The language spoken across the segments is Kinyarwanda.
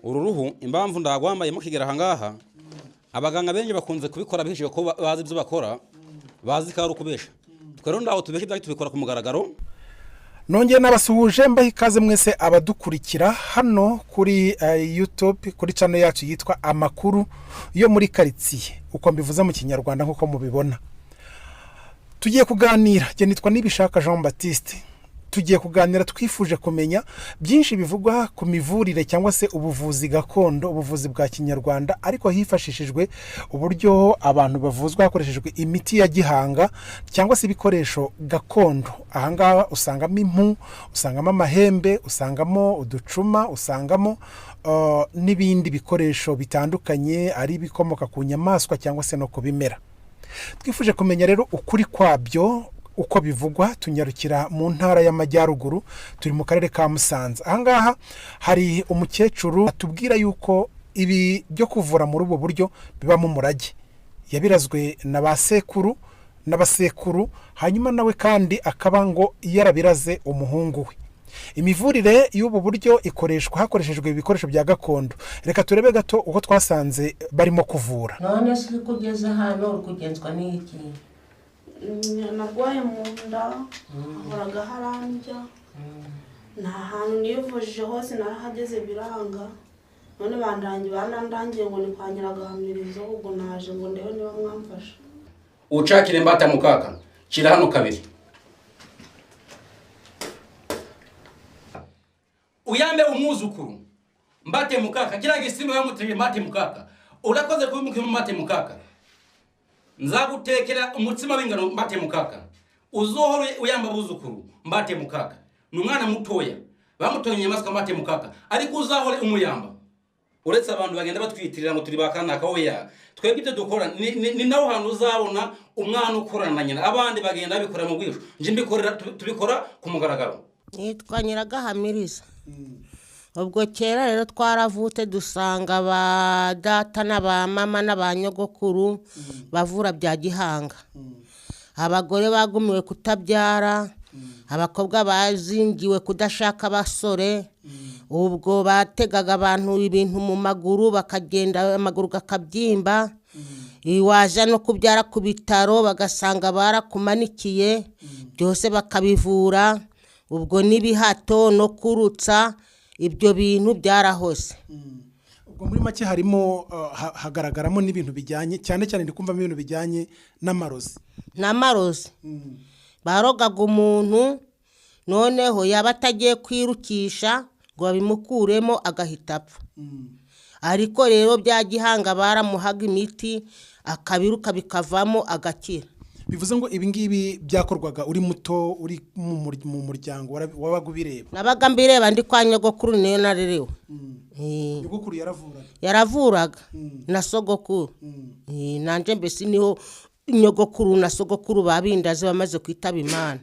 Uru ruhu impamvu ndagwambaye mukigera ahangaha, abaganga benshi bakunze kubikora bihishije ko bazi ibyo bakora, bazi ko ari ukubesha. Twe rero ndaho tubesha ibyacu tubikora ku mugaragaro. Nongeye nabasuhuje, mbaha ikaze mwese abadukurikira hano kuri YouTube, kuri channel yacu yitwa Amakuru yo muri Karitsiye, uko mbivuze mu Kinyarwanda. Nk'uko mubibona, tugiye kuganira. Njye nitwa Nibishaka Jean Baptiste. Tugiye kuganira, twifuje kumenya byinshi bivugwa ku mivurire cyangwa se ubuvuzi gakondo, ubuvuzi bwa Kinyarwanda, ariko hifashishijwe uburyo abantu bavuzwa hakoreshejwe imiti ya gihanga cyangwa se ibikoresho gakondo. Ahangaha usangamo impu, usangamo amahembe, usangamo uducuma, usangamo n'ibindi bikoresho bitandukanye, ari ibikomoka ku nyamaswa cyangwa se no ku bimera. Twifuje kumenya rero ukuri kwabyo uko bivugwa, tunyarukira mu Ntara y'Amajyaruguru, turi mu Karere ka Musanze. Ahangaha hari umukecuru atubwira yuko ibi byo kuvura muri ubu buryo bibamo umurage, yabirazwe na ba sekuru n'abasekuru, hanyuma nawe kandi akaba ngo yarabiraze umuhungu we. Imivurire y'ubu buryo ikoreshwa hakoreshejwe ibikoresho bya gakondo. Reka turebe gato uko twasanze barimo kuvura. None se ko ugeze hano, uri kugenzwa n'iki? Narwaye mu nda, hahoraga harandya. Nta hantu nivujije hose, narahageze biranga. None bandangiye, banandangiye ngo ni kwa Nyiragahamirizo. Ubwo naje ngo ndebe niba mwamfasha. Ucakire mbata mukaka shira hano kabiri, uyambe umwuzukuru mbate mukaka kila gisimba yamuteje mbate mukaka. Urakoze kubimukira mbate mukaka. Nzagutekera umutsima w'ingano mbate mukaka. Uzohore uyamba abuzukuru mbate mukaka. Ni umwana mutoya bamutoye inyamaswa mbate mukaka, ariko uzahore umuyamba. Uretse abantu bagenda batwitirira ngo turi ba kanaka, oya, twebwe ibyo dukora ni naho hantu uzabona umwana ukorana na nyina. Abandi bagenda babikora mu bwisho, nje mbikorera tubikora ku mugaragaro. Nitwa Nyiragahamiriza. Ubwo kera rero twaravutse dusanga ba data n'aba mama n'aba nyogokuru bavura bya gihanga. Abagore bagumiwe kutabyara, abakobwa bazingiwe kudashaka abasore. Ubwo bategaga abantu ibintu mu maguru, bakagenda amaguru akabyimba, waza no kubyara ku bitaro bagasanga barakumanikiye, byose bakabivura. Ubwo n'ibihato no kurutsa, ibyo bintu byarahose. Ubwo muri make harimo hagaragaramo n'ibintu bijyanye cyane cyane, ndi kumvamo ibintu bijyanye n'amarozi. N'amarozi, barogaga umuntu, noneho yaba atagiye kwirukisha ngo babimukuremo agahita apfa. Ariko rero bya gihanga baramuhaga imiti akabiruka bikavamo, agakira. Bivuze ngo ibi ngibi byakorwaga uri muto, uri mu muryango, wabaga ubireba? Nabaga mbireba ndi kwa nyogokuru, niyo narerewe. Nyogokuru yaravuraga? Yaravuraga na sogokuru. Nanjye mbese niho nyogokuru na sogokuru babindaze bamaze kwitaba Imana.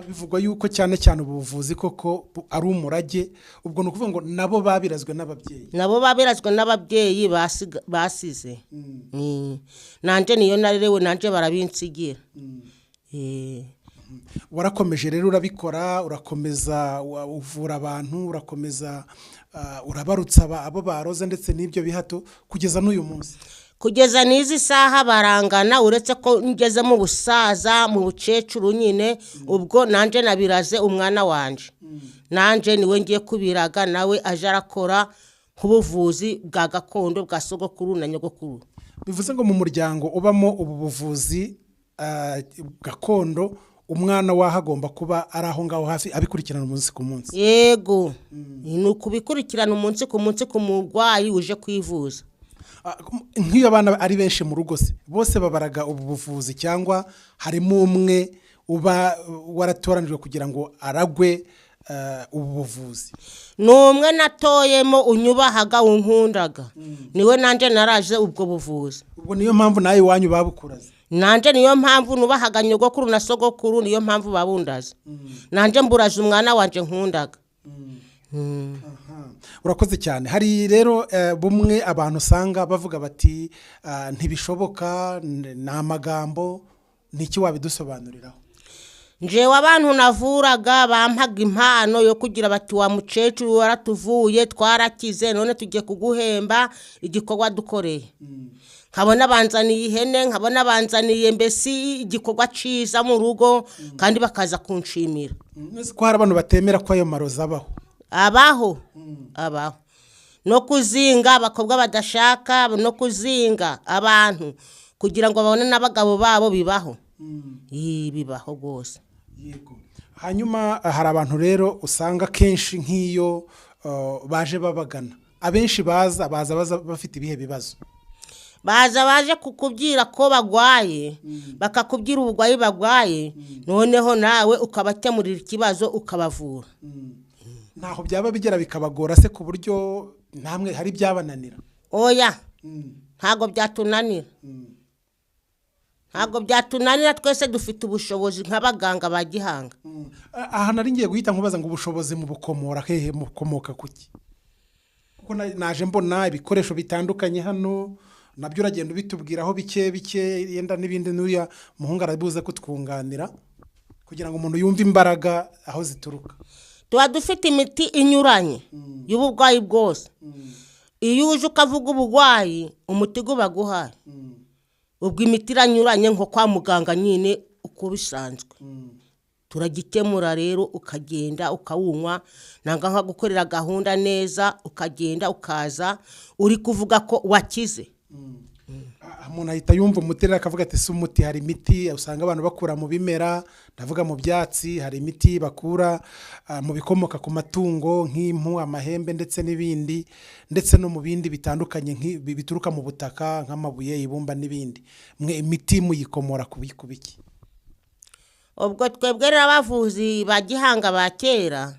Bivugwa yuko cyane cyane ubu buvuzi koko ari umurage. Ubwo ni ukuvuga ngo nabo babirazwe n'ababyeyi? Nabo babirazwe n'ababyeyi basize. Nanjye niyo narerewe, nanjye barabinsigira. Warakomeje rero urabikora, urakomeza uvura abantu, urakomeza urabarutsa abo baroze ndetse n'ibyo bihato kugeza n'uyu munsi? Kugeza n'izi saha barangana, uretse ko ngeze mu busaza, mu bukecuru nyine. Ubwo nanjye nabiraze umwana wanje, nanjye niwe ngiye kubiraga, nawe aje arakora nk'ubuvuzi bwa gakondo bwa sogokuru na nyogokuru. Bivuze ngo mu muryango ubamo ubu buvuzi gakondo, umwana waho agomba kuba ari aho ngaho hafi, abikurikirana umunsi ku munsi? Yego, ni ukubikurikirana umunsi ku munsi ku murwayi uje kwivuza. Nk'iyo abana ari benshi mu rugo se, bose babaraga ubu buvuzi cyangwa harimo umwe uba waratoranijwe kugira ngo aragwe ubu buvuzi? Ni umwe natoyemo unyubahaga, unkundaga, niwe nanjye naraje ubwo buvuzi. Ubwo niyo mpamvu nawe iwanyu babukuraze? Nanjye niyo mpamvu nubahaga nyogokuru na sogokuru, niyo mpamvu babundaza. Nanjye mburaje umwana wanjye nkundaga. Urakoze cyane. Hari rero bumwe abantu usanga bavuga bati: "Ntibishoboka, ni amagambo." Ni iki wabidusobanuriraho? Njewe abantu navuraga bampaga impano yo kugira bati wa mukecuru waratuvuye twarakize, none tugiye kuguhemba igikorwa dukoreye. Nkabona banzaniye ihene, nkabona banzaniye mbese igikorwa cyiza mu rugo, kandi bakaza kunshimira. Ese ko hari abantu batemera ko ayo marozi abaho? Abaho, abaho. No kuzinga abakobwa badashaka, no kuzinga abantu kugira ngo babone n'abagabo babo bibaho. Ii, bibaho rwose. Yego. Hanyuma hari abantu rero usanga kenshi nk'iyo baje babagana, abenshi baza baza baza bafite ibihe bibazo? Baza baje kukubwira ko bagwaye, bakakubwira uburwayi bagwaye, noneho nawe ukabakemurira ikibazo, ukabavura. Ntaho byaba bigera bikabagora se ku buryo namwe hari ibyabananira? Oya, ntabwo byatunanira, ntabwo byatunanira, twese dufite ubushobozi nk'abaganga ba gihanga. Aha nari ngiye guhita nkubaza ngo ubushobozi mu bukomora hehe, mukomoka kuki? Kuko naje mbona ibikoresho bitandukanye hano, nabyo uragenda ubitubwiraho bike bike, yenda n'ibindi n'uriya muhungu arabuze kutwunganira kugira ngo umuntu yumve imbaraga aho zituruka. Tuba dufite imiti inyuranye y'uburwayi bwose. Iyo uje ukavuga uburwayi, umuti uba guhaye. Ubwo imiti iranyuranye nko kwa muganga nyine uko bisanzwe. Turagikemura rero, ukagenda ukawunywa, nanga nka gukorera gahunda neza, ukagenda ukaza uri kuvuga ko wakize. Umuntu ahita yumva umuti rero akavuga ati si umuti. Hari imiti usanga abantu bakura mu bimera, ndavuga mu byatsi, hari imiti bakura mu bikomoka ku matungo nk'impu, amahembe ndetse n'ibindi, ndetse no mu bindi bitandukanye bituruka mu butaka nk'amabuye, ibumba n'ibindi. Mwe imiti muyikomora ku biki? Ubwo twebwe rero abavuzi ba gihanga ba kera,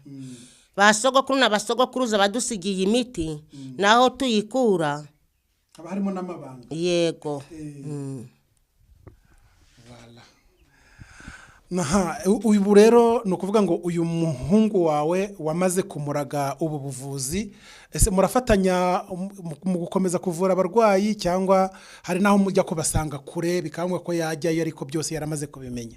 ba sogokuru na ba sogokuruza badusigiye imiti, naho tuyikura. Haba harimo n'amabanga? Yego. Voilà. Aha, ubu rero ni ukuvuga ngo uyu muhungu wawe wamaze kumuraga ubu buvuzi, ese murafatanya mu gukomeza kuvura abarwayi, cyangwa hari n'aho mujya kubasanga kure bikaba ko yajyayo ariko byose yaramaze kubimenya?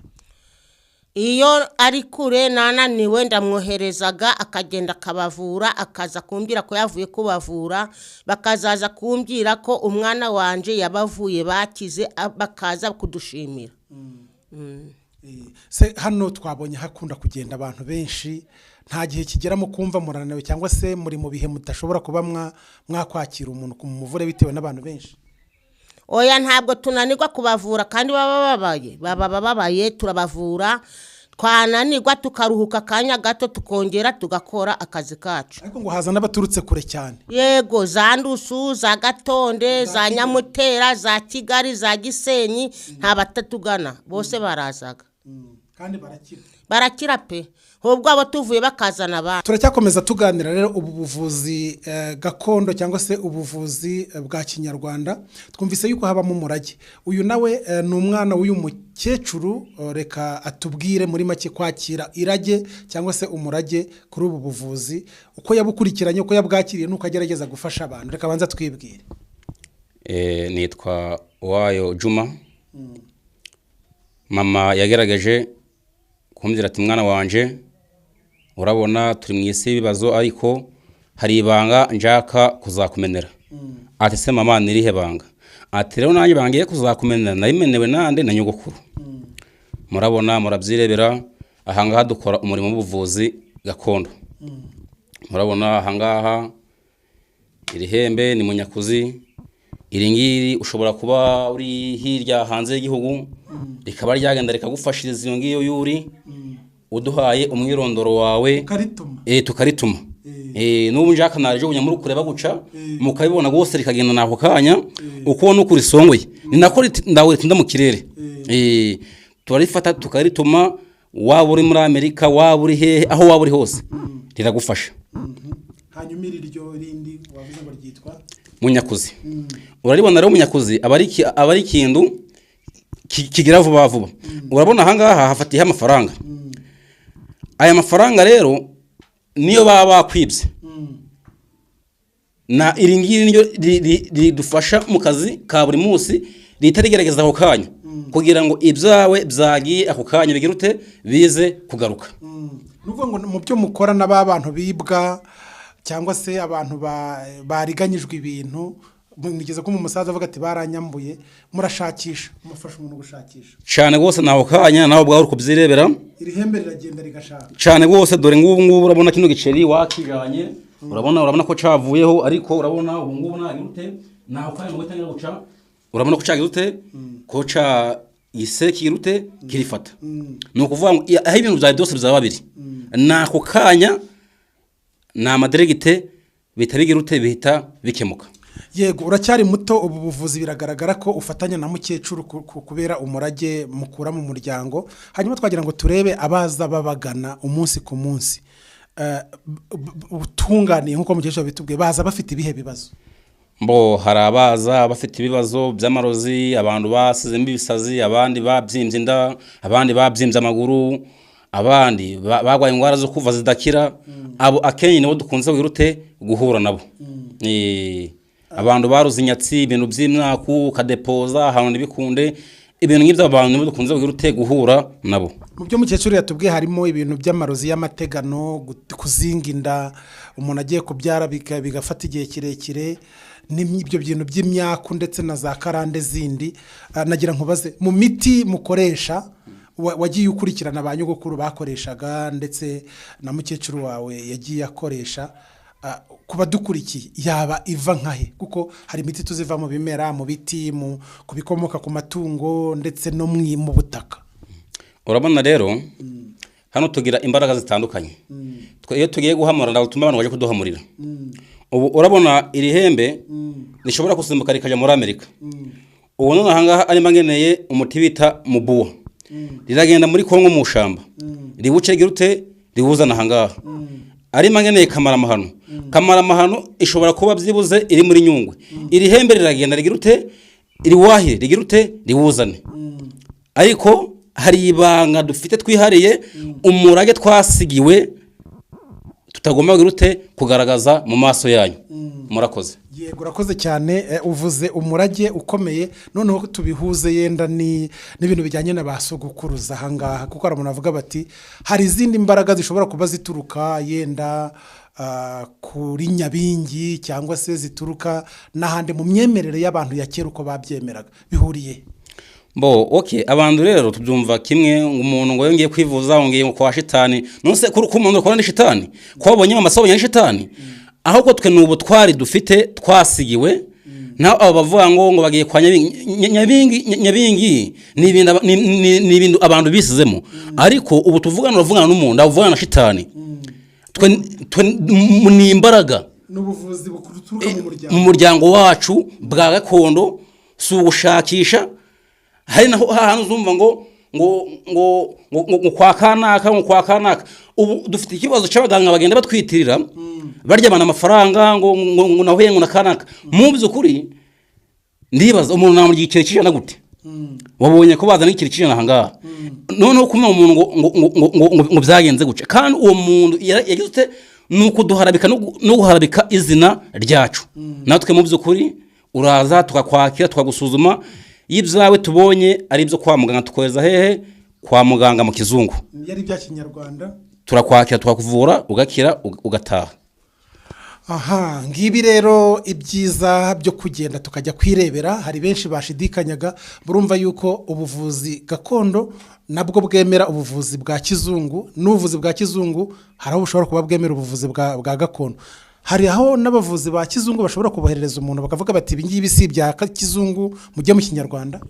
Iyo ari kure nananiwe, ndamwoherezaga akagenda akabavura, akaza kumbwira ko yavuye kubavura, bakazaza kumbwira ko umwana wanje yabavuye bakize, bakaza kudushimira. Se hano twabonye hakunda kugenda abantu benshi, nta gihe kigeramo kumva murananiwe cyangwa se muri mu bihe mudashobora kuba mwakwakira umuntu ku muvure bitewe n'abantu benshi? Oya, ntabwo tunanirwa kubavura, kandi baba bababaye, baba bababaye, turabavura, twananirwa tukaruhuka akanya gato, tukongera tugakora akazi kacu. Ariko ngo haza n'abaturutse kure cyane? Yego, za Ndusu, za Gatonde, za Nyamutera, za Kigali, za Gisenyi, nta batatugana, bose barazaga. Kandi barakira? Barakira pe, ahubwo abo tuvuye bakazana abandi. Turacyakomeza tuganira rero ubu buvuzi gakondo cyangwa se ubuvuzi bwa kinyarwanda. Twumvise yuko habamo umurage. Uyu nawe ni umwana w'uyu mukecuru, reka atubwire muri make kwakira irage cyangwa se umurage kuri ubu buvuzi, uko yabukurikiranye, uko yabwakiriye n'uko agerageza gufasha abantu. Reka abanza twibwire. Nitwa Uwayo Juma. Mama yagerageje kumbwira ati: "Mwana wanje, urabona turi mu isi y'ibibazo, ariko hari ibanga nshaka kuzakumenera." Ati: "Se mama, ni irihe banga?" Ati: "Rero nanjye bangiye kuzakumenera nayimenewe nande? Na nyogokuru." Murabona, murabyirebera ahangaha dukora umurimo w'ubuvuzi gakondo. Murabona ahangaha iri hembe ni munyakuzi. Iri ngiri ushobora kuba uri hirya hanze y'igihugu, rikaba ryagenda rikagufashiriza iyo ngiyo yuri uduhaye umwirondoro wawe. Ukarituma? Tukarituma. N'ubu njaka naje muri kureba guca mukabibona rwose, rikagenda nako kanya uko nuko risongoye ni nako ndawe ritinda mu kirere. Turarifata tukarituma, waba uri muri Amerika, waba uri hehe, aho waba uri hose riragufasha. Hanyuma iri ryo rindi wavuze ngo ryitwa? Munyakuzi. Uraribona rero, munyakuzi aba ari ikintu kigira vuba vuba. Urabona ahangaha hafatiyeho amafaranga. Aya mafaranga rero niyo baba bakwibye, na iri ngiri niryo ridufasha mu kazi ka buri munsi. Rihita rigerageza ako kanya kugira ngo ibyawe byagiye ako kanya bigire ute, bize kugaruka. Ni ukuvuga ngo mu byo mukora na ba bantu bibwa cyangwa se abantu bariganyijwe ibintu, mugeze ko mu musaza avuga ati baranyambuye, murashakisha, mufasha umuntu gushakisha? Cyane rwose, naho kanya nawe ubwawe uri kubyirebera. Iri hembe riragenda rigashaka? Cyane rwose. Dore ngubu ngubu urabona kino giceri wakijanye, urabona ko cavuyeho, ariko urabona ubu ngubu nagira ute, naho kanya ngo itangira guca, urabona ko cagize ute, ko ca ise kigira ute, kirifata. Ni ukuvuga ngo aho ibintu byawe byose bizaba biri nako kanya, ni amadiregite bihita bigira ute, bihita bikemuka. Yego, uracyari muto. Ubu buvuzi biragaragara ko ufatanya na mukecuru kubera umurage mukura mu muryango. Hanyuma twagira ngo turebe abaza babagana umunsi ku munsi. Utunganiye nk'uko mukecuru yabitubwiye, baza bafite ibihe bibazo? Mbo hari abaza bafite ibibazo by'amarozi, abantu basizemo ibisazi, abandi babyimbye inda, abandi babyimbye amaguru, abandi barwaye indwara zo kuva zidakira. Abo akenshi nibo dukunze kugira ute, guhura nabo. Abantu baruze inyatsi, ibintu by'imyaku, ukadepoza ahantu ntibikunde, ibintu nk'ibyo, abantu nibo dukunze kugira ute, guhura nabo. Mu byo mukecuru yatubwiye harimo ibintu by'amarozi y'amategano, kuzinga inda umuntu agiye kubyara bigafata igihe kirekire, n'ibyo bintu by'imyaku ndetse na za karande zindi. Nagira nkubaze, mu miti mukoresha wagiye ukurikirana ba nyogokuru bakoreshaga ndetse na mukecuru wawe yagiye akoresha, ku badukurikiye yaba iva nkahe? Kuko hari imiti tuziva mu bimera, mu biti, ku bikomoka ku matungo ndetse no mu butaka. Urabona rero hano tugira imbaraga zitandukanye. Twe iyo tugiye guhamura, ntabwo tuma abantu baje kuduhamurira. Ubu urabona iri hembe rishobora gusimbuka rikajya muri Amerika. Ubu none ahangaha arimo ngeneye umuti bita mubuwa, riragenda muri Kongo mu shamba, riwuce rigira ute, riwuzana ahangaha. Arimo ngeneye kamaramahano, kamaramahano ishobora kuba byibuze iri muri Nyungwe. Iri hembe riragenda rigira ute, riwahire, rigira ute, riwuzane. Ariko hari ibanga dufite twihariye, umurage twasigiwe tutagomba kugira ute, kugaragaza mu maso yanyu. Murakoze. Yego, urakoze cyane. Uvuze umurage ukomeye. Noneho tubihuze yenda n'ibintu bijyanye na ba sogokuruza ahangaha, kuko hari umuntu avuga bati hari izindi mbaraga zishobora kuba zituruka yenda kuri Nyabingi cyangwa se zituruka n'ahandi mu myemerere y'abantu ya kera uko babyemeraga, bihuriye? Bo okay, abantu rero tubyumva kimwe ngo umuntu ngo yongeye kwivuza ngo ngiye kwa shitani. None kuri ko umuntu ukora ni shitani, ko wabonye mama sobonye ni shitani? Ahubwo twe ni ubutwari dufite twasigiwe. Naho abo bavuga ngo bagiye kwa Nyabingi, Nyabingi ni ibintu ni ibintu abantu bisizemo. Ariko ubu tuvugana, uravugana n'umuntu, avugana na shitani. Twe ni imbaraga n'ubuvuzi buturuka mu muryango. Mu muryango wacu bwa gakondo, si ugushakisha. Hari naho hantu uzumva ngo kwa kanaka, ngo kwa kanaka. Ubu dufite ikibazo cy'abaganga bagenda batwitirira, barya abantu amafaranga ngo nahuye ngo na kanaka. Mu by'ukuri ndibaza, umuntu namurya igiceri cy'ijana gute? Wabonye ko bazana igiceri cy'ijana ahangaha, noneho kumva umuntu ngo byagenze gutya, kandi uwo muntu yagize ute? Ni ukuduharabika no guharabika izina ryacu. Natwe mu by'ukuri uraza tukakwakira, tukagusuzuma. Iyo ibyawe tubonye ari ibyo kwa muganga, tukohereza hehe? Kwa muganga mu kizungu. Yari ibya kinyarwanda? Turakwakira, tukakuvura, ugakira, ugataha. Aha ngibi rero ibyiza byo kugenda tukajya kwirebera. Hari benshi bashidikanyaga, murumva yuko ubuvuzi gakondo nabwo bwemera ubuvuzi bwa kizungu, n'ubuvuzi bwa kizungu hari aho bushobora kuba bwemera ubuvuzi bwa gakondo. Hari aho n'abavuzi ba kizungu bashobora kuboherereza umuntu bakavuga bati ibi ngibi si ibya kizungu, mujye mu kinyarwanda.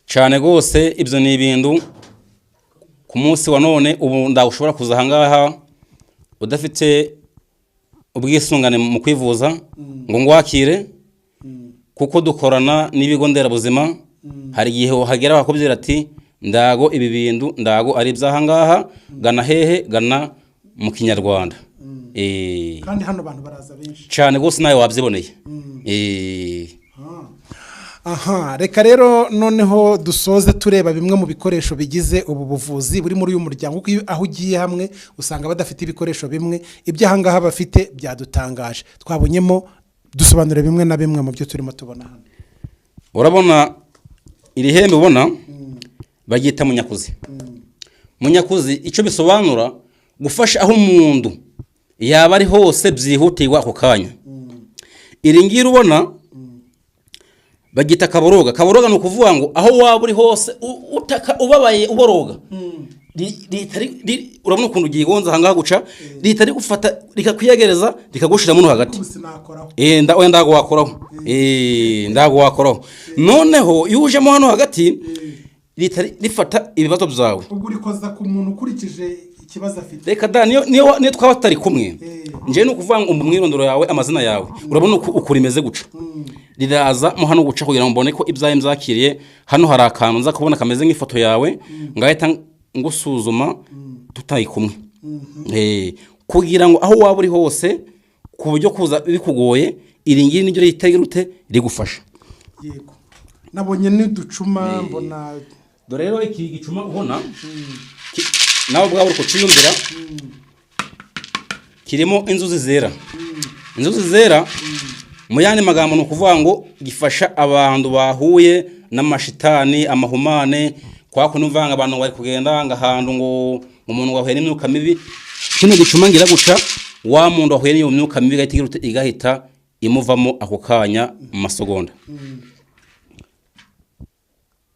Cyane rwose, ibyo ni ibintu ku munsi wa none ubu ntabwo ushobora kuza ahangaha udafite ubwisungane mu kwivuza ngo ngwakire, kuko dukorana n'ibigo nderabuzima. Hari igihe uhagera bakubwira ati ndago ibi bintu ndago ari iby'ahangaha, gana hehe? Gana mu kinyarwanda. Kandi hano abantu baraza benshi. Cyane rwose, nawe wabyiboneye. Aha reka rero noneho dusoze tureba bimwe mu bikoresho bigize ubu buvuzi buri muri uyu muryango, kuko iyo aho ugiye hamwe usanga badafite ibikoresho bimwe. Ibyo ahangaha bafite byadutangaje, twabonyemo. Dusobanure bimwe na bimwe mu byo turimo tubona hano. Urabona Iri hembe ubona baryita munyakuzi. Munyakuzi icyo bisobanura, gufasha aho umuntu yaba ari hose byihutirwa ako kanya. Iri ngiri ubona baryita kaboroga. Kaboroga ni ukuvuga ngo aho waba uri hose utaka, ubabaye, uboroga, urabona ukuntu ryigonze aha ngaha guca, rihita rigufata rikakwiyegereza, rikagushira muno hagati. Ubu sinakoraho. Oya, ndago wakoraho. Ndago wakoraho. Noneho iyo ujemo hano hagati, rihita rifata ibibazo byawe. Ubwo urikoza ku muntu ukurikije ikibazo afite? Reka da, niyo twaba tutari kumwe, njyewe ni ukuvuga ngo umwirondoro yawe, amazina yawe, urabona uku rimeze guca, riraza mo hano guca kugira ngo mbone ko ibyawe mbyakiriye. Hano hari akantu nza kubona kameze nk'ifoto yawe, ngahita ngusuzuma tutari kumwe. Kugira ngo aho waba uri hose, ku buryo kuza bikugoye, iri ngiri niryo rihita rute rigufasha. Yego, nabonye n'uducuma mbona. Dore rero iki gicuma ubona, nawe ubwawe uri kuciyumvira, kirimo inzuzi zera. Inzuzi zera mu yandi magambo ni ukuvuga ngo gifasha abantu bahuye n'amashitani, amahumane, kwa kundi uvanga abantu bari kugenda ngo ahantu ngo umuntu wahuye n'imyuka mibi. Kino gicuma ngira guca, wa muntu wahuye n'iyo myuka mibi igahita igira ute? Igahita imuvamo ako kanya mu masegonda.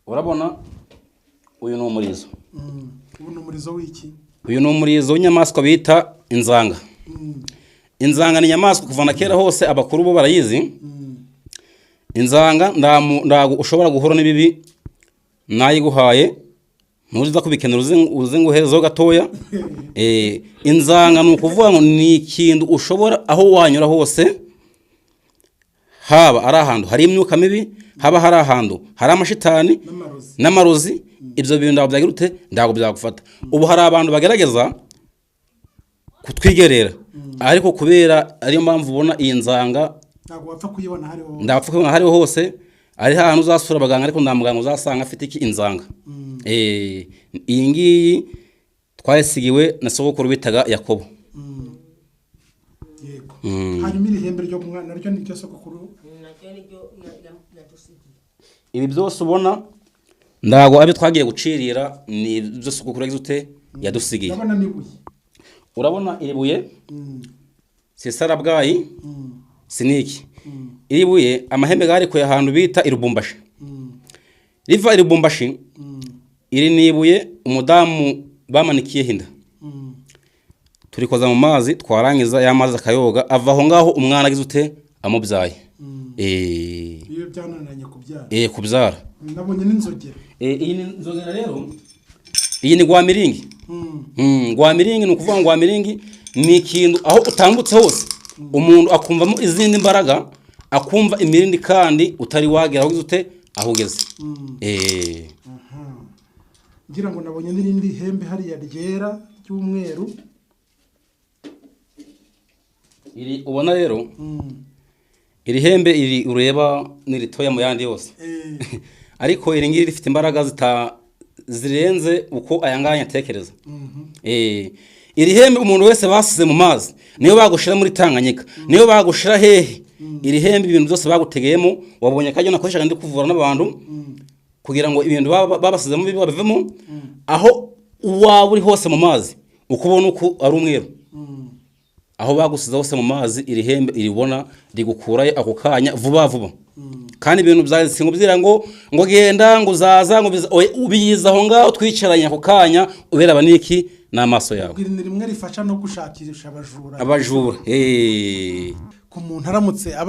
Urabona uyu ni umurizo. Ubu ni umurizo w'iki? Uyu ni umurizo w'inyamaswa bita inzanga. Inzanga ni inyamaswa kuva na kera hose, abakuru bo barayizi. Inzanga ntago ushobora guhura n'ibibi nayiguhaye, ntuza kubikenera, uze nguherezeho gatoya. Inzanga ni ukuvuga ngo ni ikintu ushobora aho wanyura hose, haba ari ahantu hari imyuka mibi, haba hari ahantu hari amashitani n'amarozi. N'amarozi, ibyo bintu ntabwo byagira ute, ntabwo byagufata. Ubu hari abantu bagerageza kutwigerera, ariko kubera ariyo mpamvu ubona iyi nzanga. Ntabwo wapfa kuyibona hariho. Ndapfa kubona hariho hose, ari ahantu uzasura abaganga, ariko nta muganga uzasanga afite iki inzanga. Iyi ngiyi twayisigiwe na sogokuru bitaga Yakobo. Yego, hanyuma iri hembe ryo mwana naryo ni ryo sogokuru? Naryo niryo yadusigiye. Ibi byose ubona ntabwo abyo twagiye gucirira, ni ibyo sogokuru yagize ute, yadusigiye. Ndabona n'ibuye. Urabona iri buye, si sarabwayi, si niki. Iri buye amahembe garikuye ahantu bita irubumbashi, riva irubumbashi. Iri ni ibuye umudamu bamanikiyeho inda, turikoza mu mazi, twarangiza ya mazi akayoga, ava aho ngaho umwana agize ute, amubyaye. Iyo byananiranye kubyara. Kubyara. Nabonye n'inzogera. Iyi ni inzogera rero, iyi ni gwamiringi. Gwamiringi ni ukuvuga ngo gwamiringi ni ikintu aho utambutse hose umuntu akumvamo izindi mbaraga, akumva imirindi, kandi utari wagera aho ugeze ute, aho ugeze. Ngira ngo nabonye n'irindi hembe hariya ryera ry'umweru. Iri ubona rero, iri hembe iri ureba ni ritoya mu yandi yose, ariko iri ngiri rifite imbaraga zirenze uko aya ngaya atekereza. Iri hembe umuntu wese basize mu mazi, niyo bagushira muri Tanganyika, niyo bagushira hehe, iri hembe ibintu byose bagutegeyemo, wabonye kajya nakoreshaga ndi kuvura n'abantu kugira ngo ibintu babasizemo bibi babivemo, aho waba uri hose mu mazi, uko ubona uko ari umweru, aho bagusize hose mu mazi, iri hembe iribona rigukurayo ako kanya vuba vuba. Kandi ibintu bya singubwira ngo genda ngo uzaza ngo oya, ubiyiza aho ngaho twicaranye ako kanya, uberaba niki n'amaso yawe. Iri ni rimwe rifasha no gushakisha abajura. Abajura. Ku muntu aramutse aba